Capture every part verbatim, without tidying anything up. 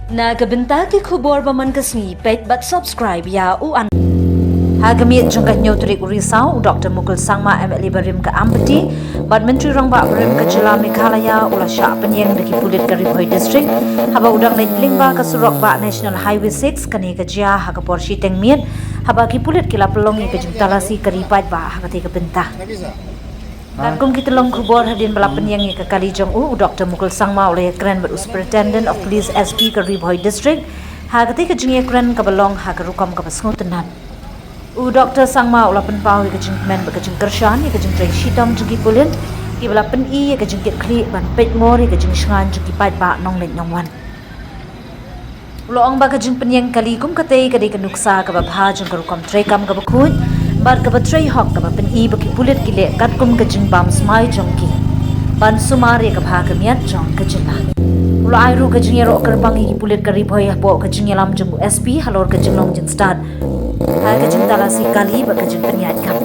Na ka bynta ki khubor ba man ka sngi, peit bad subscribe ïa u an. Ha ka miet jong ka hynñiew tarik u Risaw, u Doktor Mukul Sangma, M L A barim ka Ampati bad Myntri Rangbah barim ka jylla Meghalaya, u la shah pynïeng da ki pulit ka Ri Bhoi District haba u dang leit lyngba ka surok bah National Highway six. Kane ka jia ha ka por shiteng miet haba ki pulit ki la pynlong ïa ka jingtalasi kali paidbah ha katei ka bynta. Katkum ki tyllong khubor, hadien ba la pynïeng ïa ka kali jong u, u Doktor Mukul Sangma u la ïakren bad u Superintendent of Police, S P, ka Ri Bhoi District ha katei ka jingïakren kaba long ha ka rukom kaba sngewtynnat. U Doktor Sangma u la pynpaw ïa ka jingkmen bad ka jingkyrshan ïa ka jingtrei shitom jong ki pulit kiba la pyni ïa ka jingkitkhlieh ban peitngor ïa ka jingshngaiñ jong ki paidbah nongleit nongwan. U la ong ba ka jingpynïeng kali kum katei ka dei ka nuksa kaba bha jong ka rukom treikam kaba khuid bad kaba trei hok, kaba pyni ba ki pulit ki leh katkum ka jingbam smai jong ki ban sumar ïa ka bha ka miat jong ka jylla. U la ai ruh ka jingïaroh kyrpang ïa ki pulit ka Ri Bhoi hapoh ka jingïalam jong u S P halor ka jinglong jingstad ha ka jingtalasi kali bad ka jingpynïaid kam.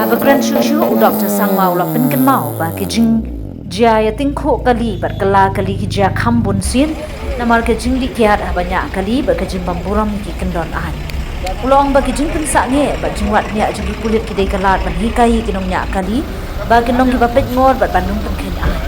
Haba kren shuh shuh, u Doktor Sangma u la pynkynmaw ba ka jing jia ïa tyngkhuh kali bad kylla kali ki jia kham bun sien namar ka jingdih kiad haba ñiah kali bad ka jingbam burom ïa ki kyndon aiñ. U la ong ba ki jingpynsangeh bad jingwad bniah jong ki pulit ki dei ka lad ban hikai ïa ki nongñiah kali ba kin long kiba peitngor bad ban nang pynkheiñ aiñ.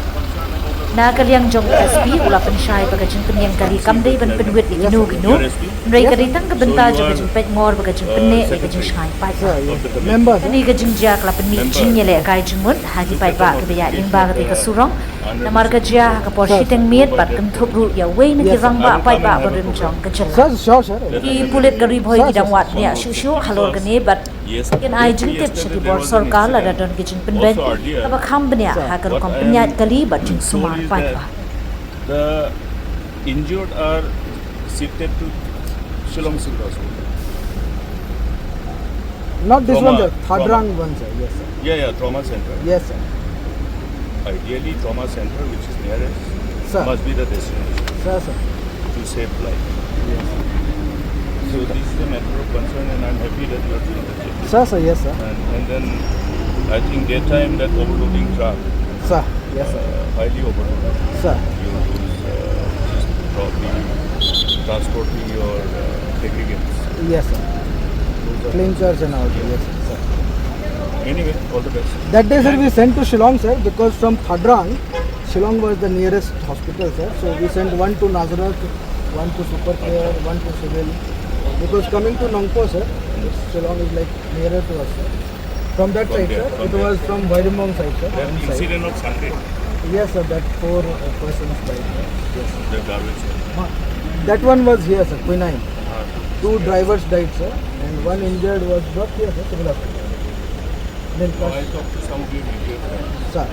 Na ka liang jong u S P u la pynshai ba ka jingpynïeng kali kam dei ban pynwit ïa kino kino, hynrei ka dei tang ka bynta jong ka jingpeitngor bad ka jingpyneh ïa ka jingshngaiñ paidbah. Sir, yes, sir. Member, sir. Kane ka jingjia ka la pynmih jingïalehkai jingmut ha ki paidbah kiba ïaid lyngba katei ka surok namar ka jia ha ka por shiteng miet bad kynthup ruh ïa uwei na ki rangbah paidbah barim jong ka jylla. Sir, sure, sir. Ki pulit ka Ri Bhoi ki dang wad bniah shuh shuh halor kane bad kin ai jingtip sha ki bor sorkar lada don ki jingpynbeit kaba kham bniah ha ka rukom pynïaid kali bad jingsumar paidbah. The injured are shifted to Shillong Civil Hospital. Not this one, sir. Trauma, trauma. Thadrang one, sir. Yes, sir. Yeah, yeah, trauma center. Yes, sir. Ideally, trauma center, which is nearest, sir, must be the destination, sir, sir, to save life. Yes, sir. So this is a matter of concern, and I'm happy that you are doing the check. Sir, sir, yes, sir. And, and then I think daytime that overloading truck, sir, yes, sir, uh, highly overloaded. Sir. You lose, uh, probably transporting your, uh, aggregates. Yes, sir. Those are clinchers and all, yes, sir. Anyway, all the best. That day, sir, we sent to Shillong, sir, because from Thadrang, Shillong was the nearest hospital, sir. So we sent one to Nazareth, one to Super Care, one to Civil. Because coming to Nongpoh, sir, Shillong is, like, nearer to us, sir. From that side, sir, it was from Vairembong side, sir. That incident of Sunday. Yes, sir, that four, uh, persons died, sir. Yes, sir. The garbage. Huh. That one was here, sir, quinine. Ah. Two drivers died, sir, and one injured was brought here, sir, Civil Hospital. Then, oh, I talked to some of your media friends. Sir.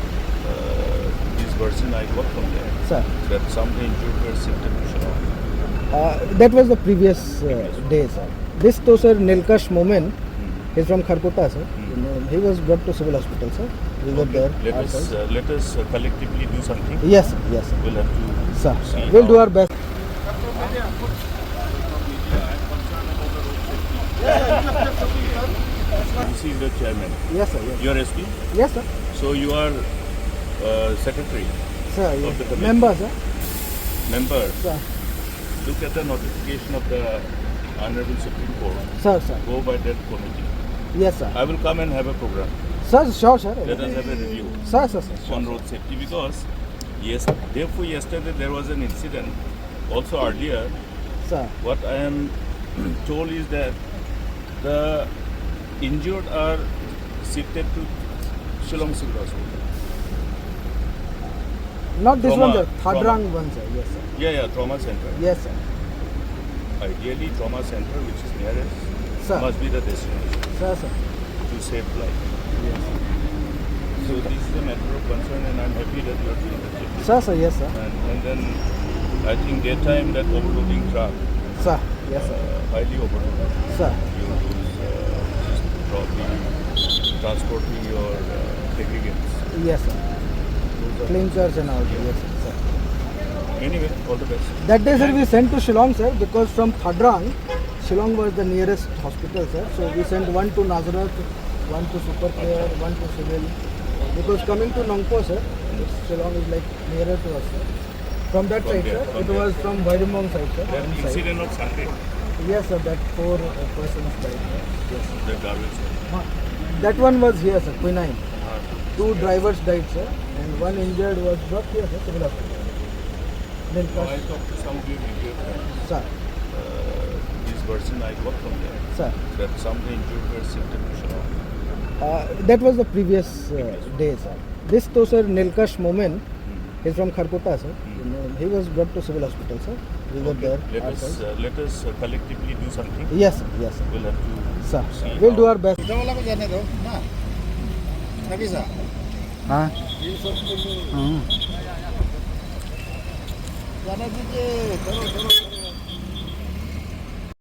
Uh, this version I got from them. Sir. That some injured were shifted to Shillong. Uh, that was the previous, uh, day, sir. This to, sir, Nilkash Momin. Hmm. He's from Kharkota, sir. Hmm. You know, he was brought to Civil Hospital, sir. We were there ourselves. Okay. Let us, uh, let us, uh, collectively do something. Yes, sir. Yes, sir. We'll have to see how. Sir, we'll do our best. This is the chairman. Yes, sir. Yes. You are S P? Yes, sir. So you are, uh, secretary, sir, of the committee? Member, sir. Member. Sir. Look at the notification of the Honorable Supreme Court. Sir, sir. Go by that committee. Yes, sir. I will come and have a program. Sir, sure, sir. Let us have a review, sir, sir, sir, sure, on road safety, because yes, day before yesterday there was an incident also earlier. Sir. What I am told is that the injured are shifted to Shillong Civil Hospital. Not this one, sir. Trauma, trauma. Thadrang one, sir. Yes, sir. Yeah, yeah, trauma center. Yes, sir. Ideally, trauma center, which is nearest, sir, must be the destination, sir, sir, to save life. Yes, sir. So this is a matter of concern, and I'm happy that you are doing the check. Sir, sir, yes, sir. And, and then I think daytime that overloading truck, sir, yes, sir, uh, highly overloaded. Sir. You lose, uh, probably transporting your, uh, aggregates. Yes, sir. Those are clinchers and all, yes, sir. Anyway, all the best. That day, sir, we sent to Shillong, sir, because from Thadrang, Shillong was the nearest hospital, sir. So we sent one to Nazareth, one to Super Care, one to Civil. Because coming to Nongpoh, sir, Shillong is, like, nearer to us, sir. From that side, sir, it was from Bhairambong side, sir. That incident of Sunday. Yes, sir, that four uh, persons died, sir. Yes. The garbage. That one was here, sir, Quinine. Two drivers died, sir, and one injured was brought here, sir, civil hospital. Nilkash. I talked to some of your media friends. Sir. Uh, this version I got from them. Sir. That some of the injured were sent to Mission. Uh, that was the previous uh, day, sir. This to, sir, Nilkash Momin. He's from Kharkota, sir. He was brought to civil hospital, sir. We were there. Let us, uh, let us uh, collectively do something. Yes, sir. Yes, sir. We'll have to, sir, see, we'll do our best. उधर वाला को जाने दो ना, रवि साहब। हाँ। ये सब तो हाँ। जाने दीजिए, चलो, चलो, चलो।